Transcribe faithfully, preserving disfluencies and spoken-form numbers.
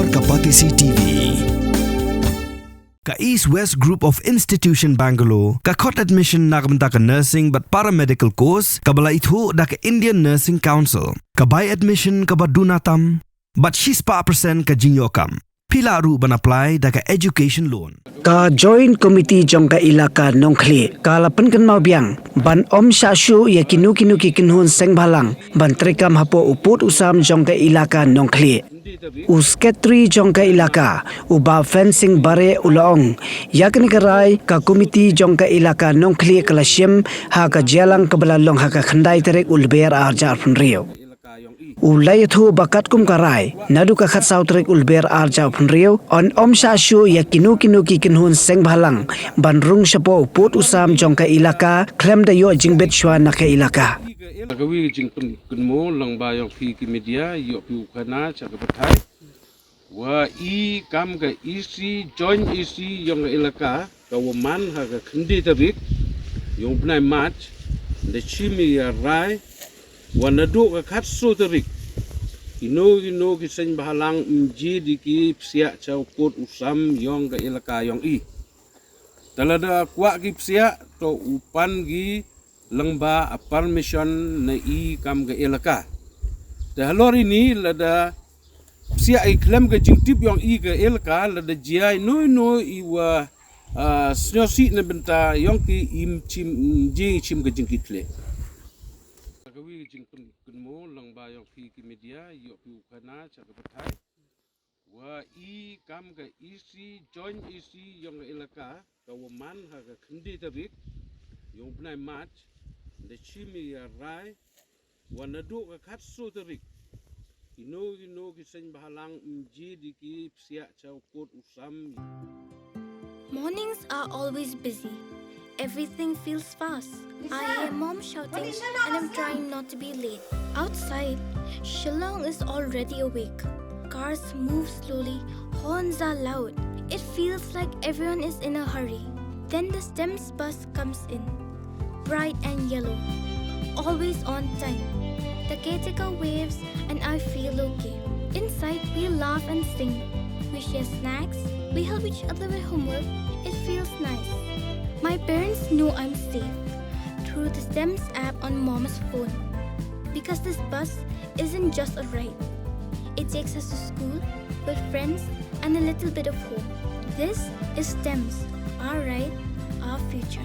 Ka Batesi T V. Ka East West Group of Institution Bangalore ka khot admission na ka bynta ka nursing bad paramedical course kaba la ithuh da ka Indian Nursing Council. Ka bai admission kaba duna tam bad shispah percent ka jingïoh kam. Phi lah ruh ban apply da ka education loan. Ka Joint Committee jong ka Elaka Nongkhlieh ka la pynkynmaw biang ban ym shah shuh ïa kino kino ki kynhun seng bhalang ban treikam hapoh u pud u sam jong ka Elaka Nongkhlieh. U Secretary jong ka Elaka, u Bah Fensing Bareh, u la ong ïa kane ka rai ka Committee jong ka Elaka Nongkhlieh ka la shim ha ka jingïalang kaba la long ha ka khyndai tarik u Lber arhajar arphew hynriew. U la ïathuh ba katkum ka rai, naduh ka khatsaw tarik u Lber arhajar arphew hynriew, yn ym shah shuh ïa kino kino ki kynhun seng bhalang ban rung shapoh u pud u sam jong ka Elaka khlem da ïoh jingbit shuwa na ka Elaka. Ka wi jingkynmaw lang ba ïong phi ki media, ïoh phi u khana cha ka pathai. Wa i kam ka E C, Joint E C ïong ka Elaka, ka wa man ha ka khyndai tarik ïong bnai March, da chim ïa rai wa naduh ka khatsaw tarik, kino kino ki seng bhalang ym ji di ki psiah cha u pud u sam ïong ka Elaka ïong i. Te lada kwah ki psiah, to u pan ki lyngba a permission na i kam ka Elaka. Te halor ini lada psiah i khlem ka jingtip ïong i ka Elaka, lada jia ino ino i wa, ah, sngewsih na bynta ïong ki, im chim, im jingchim ka jingkitkhlieh. Ka wi jingkynmaw lang ba ïong phi ki media, ïoh phi u khana cha ka pathai. Wa i kam ka E C, Joint E C ïong ka Elaka, ka wa man ha ka khyndai tarik ïong bnai March, da chim ïa rai wa naduh ka khatsaw tarik, kino kino ki seng bhalang ym ji di ki psiah cha u pud u sam. Mornings are always busy. Everything feels fast. I hear mom shouting and I'm trying not to be late. Outside, Shillong is already awake. Cars move slowly, horns are loud. It feels like everyone is in a hurry. Then the STEMS bus comes in, bright and yellow, always on time. The caretaker waves and I feel okay. Inside, we laugh and sing. We share snacks, we help each other with homework. It feels nice. My parents know I'm safe through the STEMS app on mom's phone, because this bus isn't just a ride. It takes us to school, with friends, and a little bit of home. This is STEMS, our ride, our future.